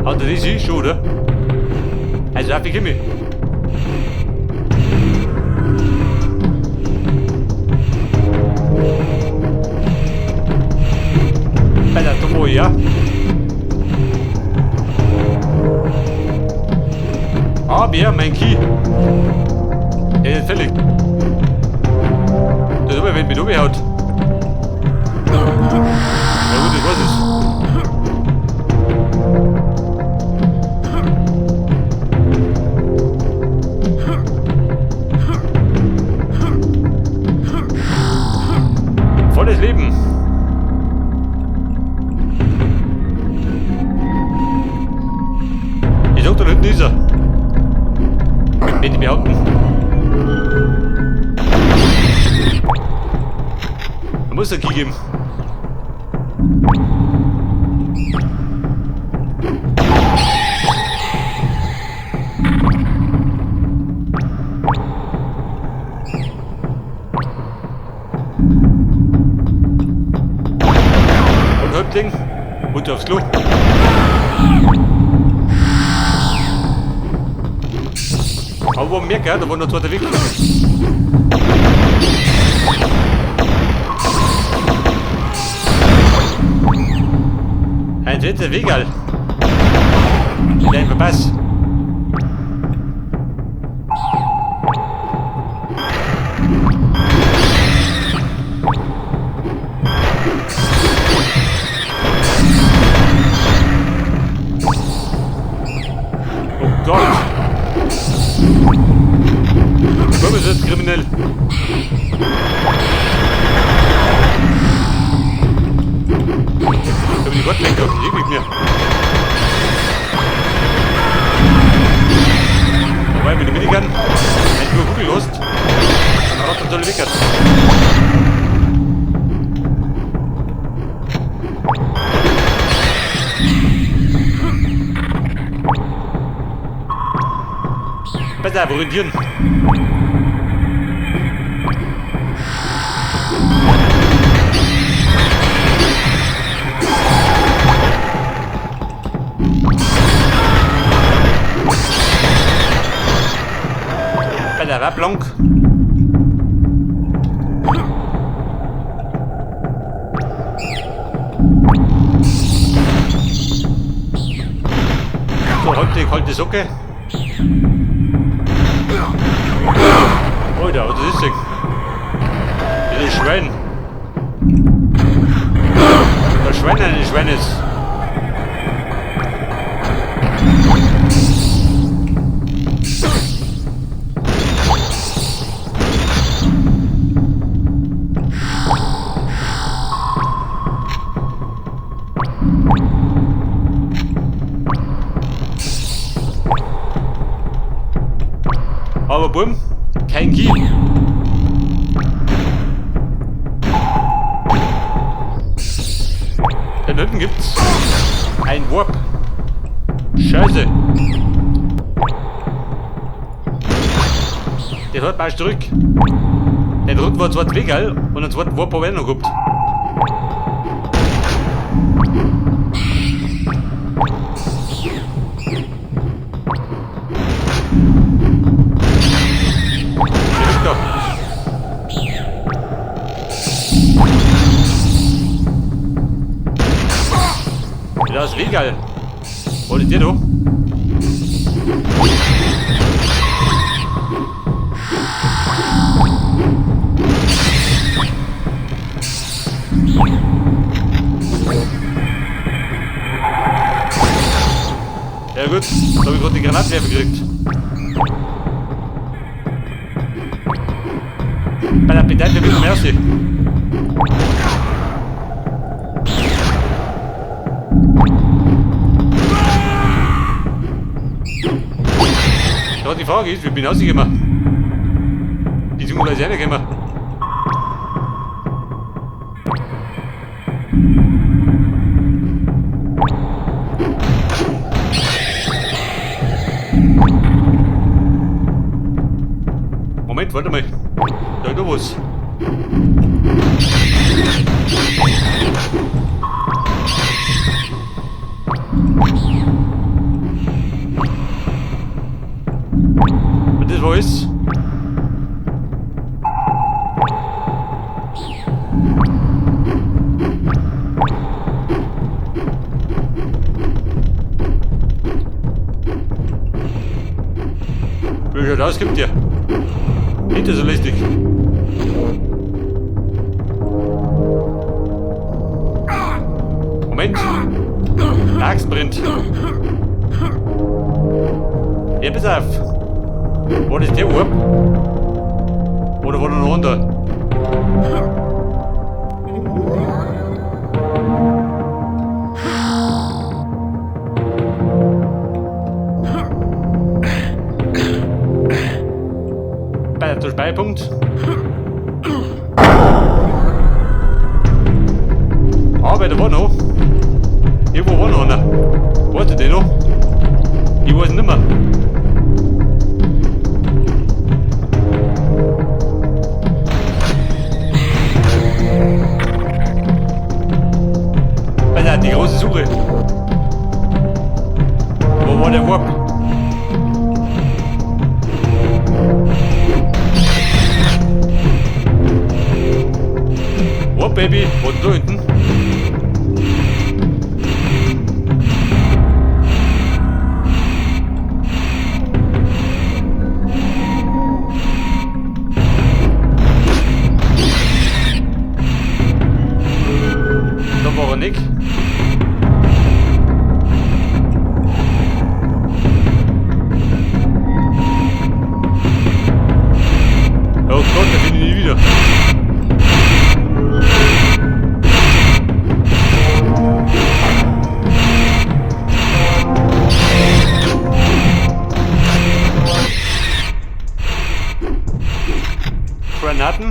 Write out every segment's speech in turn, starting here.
Haut er das ist schon, oder? Also, auf die Kimme. Bella, du ja? Aber mein Key. Ja, natürlich. Das ist immer, wenn mich umhaut. Ja gut, das war's es. Volles Leben. Ich sag, da hinten ist er. Wenn ich behaupten. Da muss es einen Key geben. Und Häuptling, runter aufs Klo. Aber wo merke, da war noch ein zweiter Weg. Ein dritter Weg, Alter. Den verpasst. Oh Gott. Warum ist das kriminell? Ich habe die Gottlenker, die mit mir. Wobei, mit der Minigun, wenn du Kugel hast, dann rattert alle weg. Besser orientieren. Besser war blank. So, heute kalte Socke. Alter, was ist das denn? Das ist Schwein. Der Schwein eines Schweines. Aber bumm, kein Key. Da hinten gibt's ein Warp. Scheiße. Der hat mal zurück. Der dritten war zwar Weg, und einen zweiten Warp habe ich auch noch gehabt. Das ist Wegal. Was ist der da? Ja gut, da habe ich gerade die Granatwerfer gekriegt. Bei der Pedale mit Merci. Ja, die Frage ist, wie bin ich rausgekommen? Beziehungsweise reingekommen. Moment, warte mal. Da ist noch was. Das war alles. Wie schaut aus, gibt dir? Nicht so lästig. Moment. Der brennt. Ja, pass auf. War das der Urb? Oder war da noch einer? Bei der Speipunkt. Aber da war noch. Irgendwo war noch einer. Weißt du den noch? Ich weiß nicht mehr. Alter, die große Suche. Wo war der Warp? Warp, Baby. Wo denn da hinten? Da war er nicht. Oh Gott, da finde ich nie wieder. Granaten.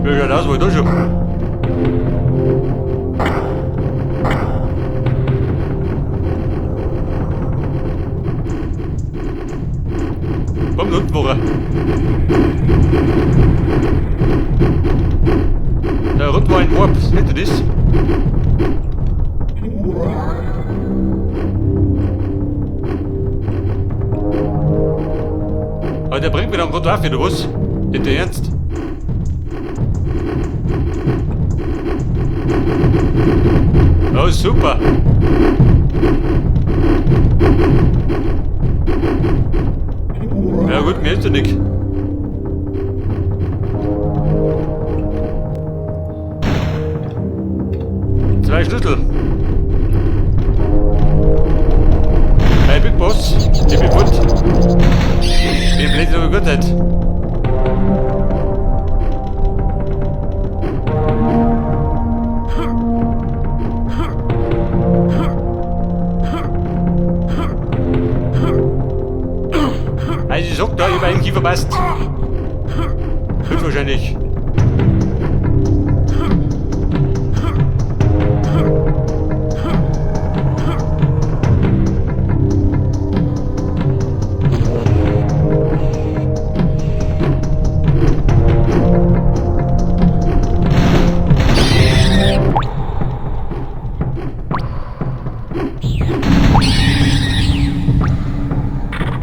Wie schaut aus, wo ich da schon? Komm, unten war er. Da unten war ein Warp, seht ihr das? Aber der bringt mir dann gerade auf, oder was? Nicht der Ernst? Oh, super. Ja gut, mir ist ja nix. Zwei Schlüssel. Hey Big Boss, ich bin fort. Wie blöd aber gut seid. Also ich sag da, ich hab einen Kiefer verpasst. Höchstwahrscheinlich.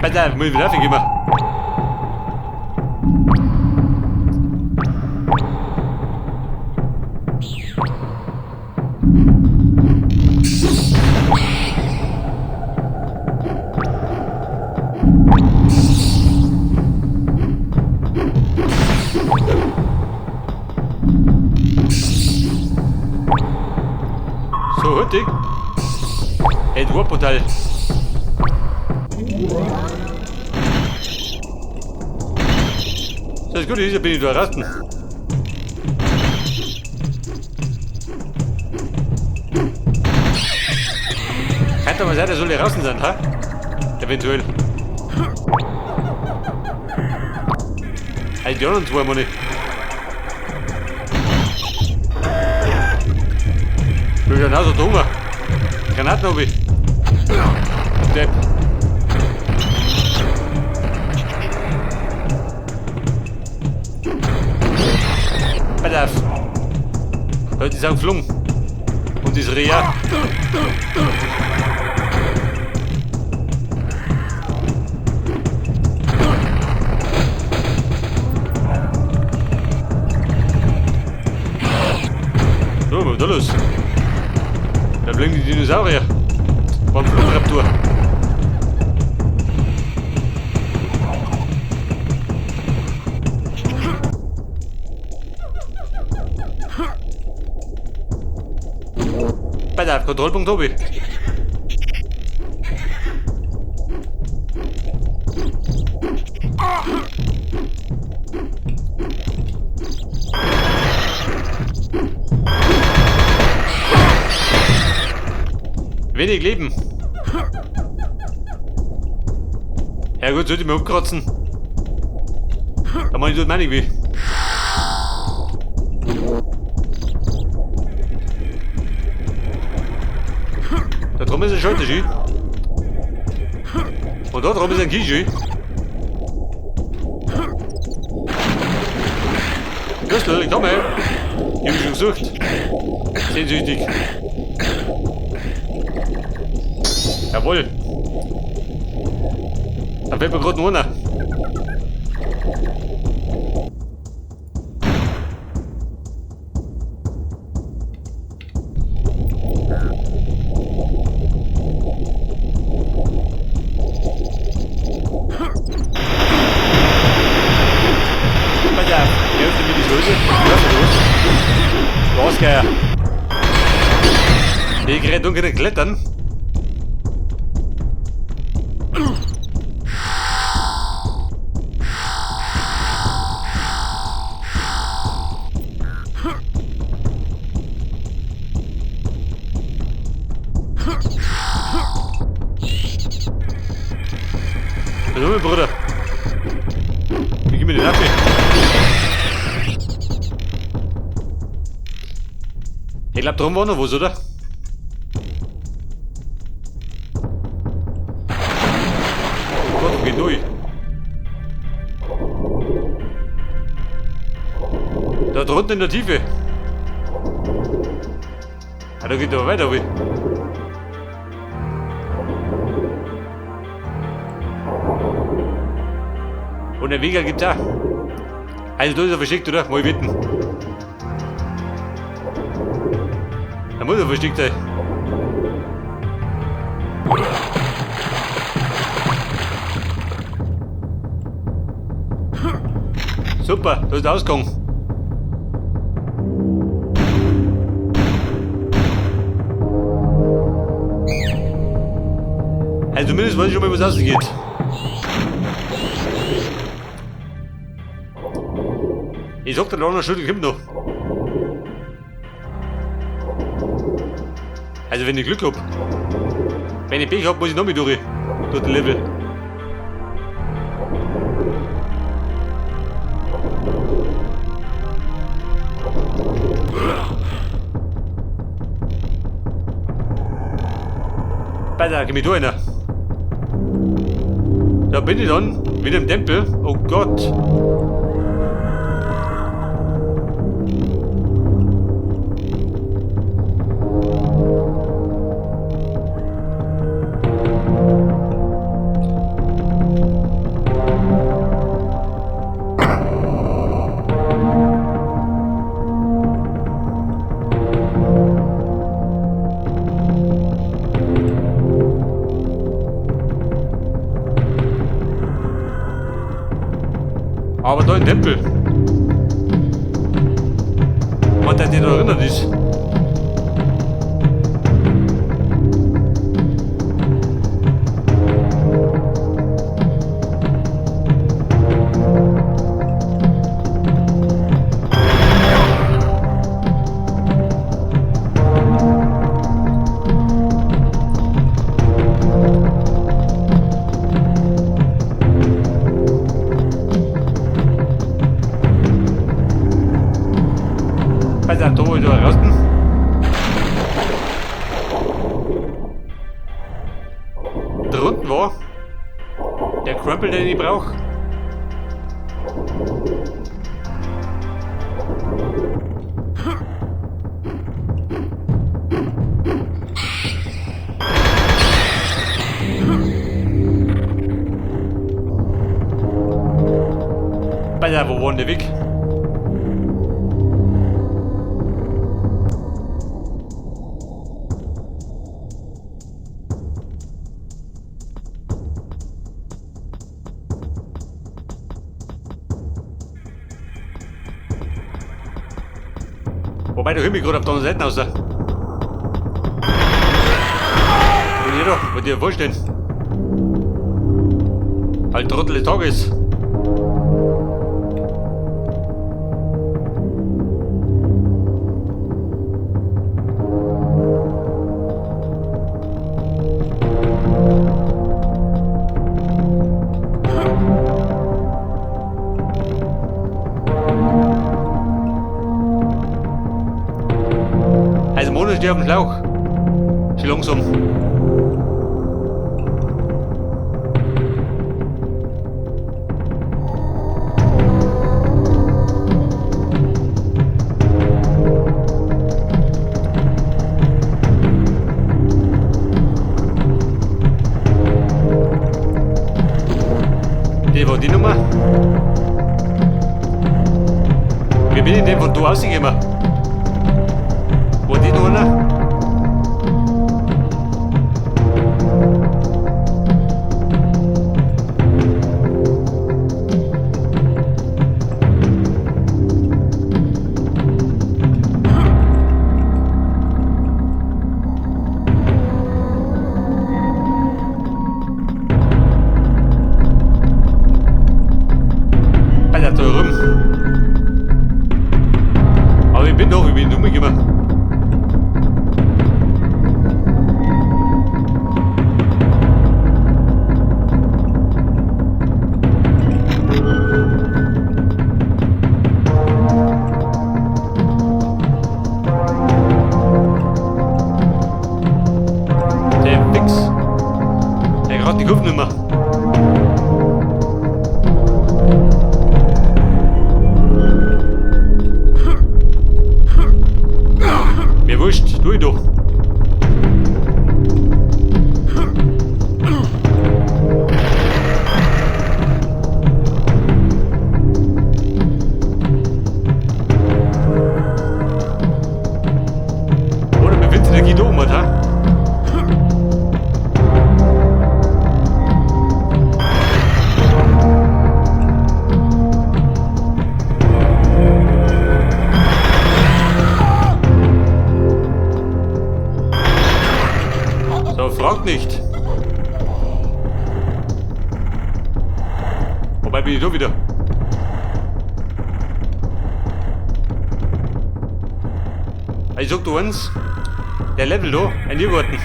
Alter, muss ich wieder gehen. So, hurtig. Hey, du Portal. Das ist gut, hier bin ich da rasten. Kann doch mal sein, der soll hier draußen sein, ha? Eventuell. Also die anderen zwei meine ich. Ich bin genauso dumm. Granaten hab ich. Depp. Pass auf. Leute, die sind geflogen. Und das Reh auch. So, was ist da los? Da fliegen die Dinosaurier. War ein Flugraptor. Pass auf, Kontrollpunkt hab ich. Wenig Leben. Ja gut, sollte ich mich umkratzen. Da mach ich dort meine weh. Da drüben ist ein Schalter, schön. Und da drüben ist ein Kisch, schön. Grüß dich, komm her. Ich hab mich schon gesucht. Sehnsüchtig. Jawohl. Da fällt mir gerade noch einer. Pass auf, ich öffne mir die Schlösser. Was, Geier? Ich renn dunkel klettern. Hallo, mein Bruder. Wie gib mir den Apfel? Ich glaub, drum war noch was, oder? Oh Gott, wo geht durch? Da drunten in der Tiefe. Ah, da geht aber weiter, wie. Und der Wege gibt's auch. Also da ist er versteckt, oder? Mal wetten. Da muss er versteckt sein. Super, da ist der Ausgang. Also zumindest weiß ich schon mal, was rausgeht. Ich sag dir, der Schüttel kommt noch. Also wenn ich Glück hab. Wenn ich Pech hab, muss ich noch mit durch. Durch den Level. Pass auf, geh mich durch, einer. Da bin ich dann, wieder im Tempel. Oh Gott. Aber da im Tempel. Und der, der da erinnert ist. den ich brauche? Alter, wo war denn der Weg? Wobei, der Himmel gerade auf der anderen Seite raus. Bin ich da? Wollt ihr vorstellen? Halt Trottel des Tages. Also Mono steht auf dem Schlauch. Schon langsam. Die war die Nummer. Wie bin ich denn von da rausgekommen? War die noch einer? Alter, da rum. Aber ich bin doch, ich bin umgekommen. Der Wichs. Der gerade die Kurve nicht mehr. Mir wurscht, tu ich doch. Oder befindet sich der Guido oben, ha? So, fragt nicht. Wobei bin ich da wieder. Ich sag du eins, der Level da, ein Irrgarten.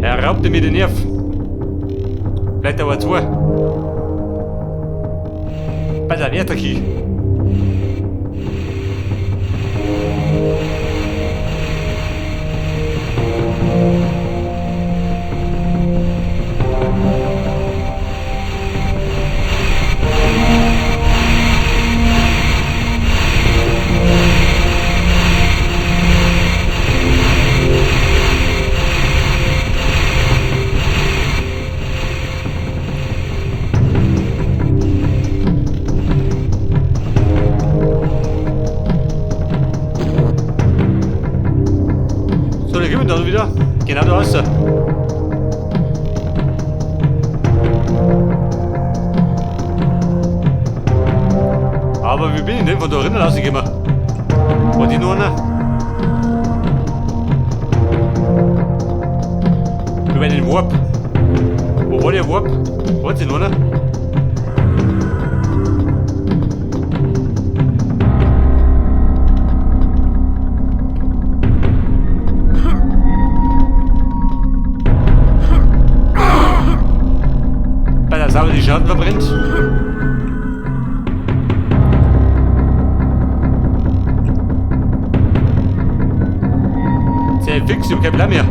Er raubte mir den Nerv. Vielleicht aber zwei. Pass auf, erster Key. So, dann kommen wir dann wieder. Genau da raus. Aber wie bin ich denn von da drinnen rausgekommen? War die noch einer? Über den Warp. Wo war der Warp? War die noch einer? Bei der Sauber die Schatten verbrennt. Sehr fix, ich hab keinen Plan mehr.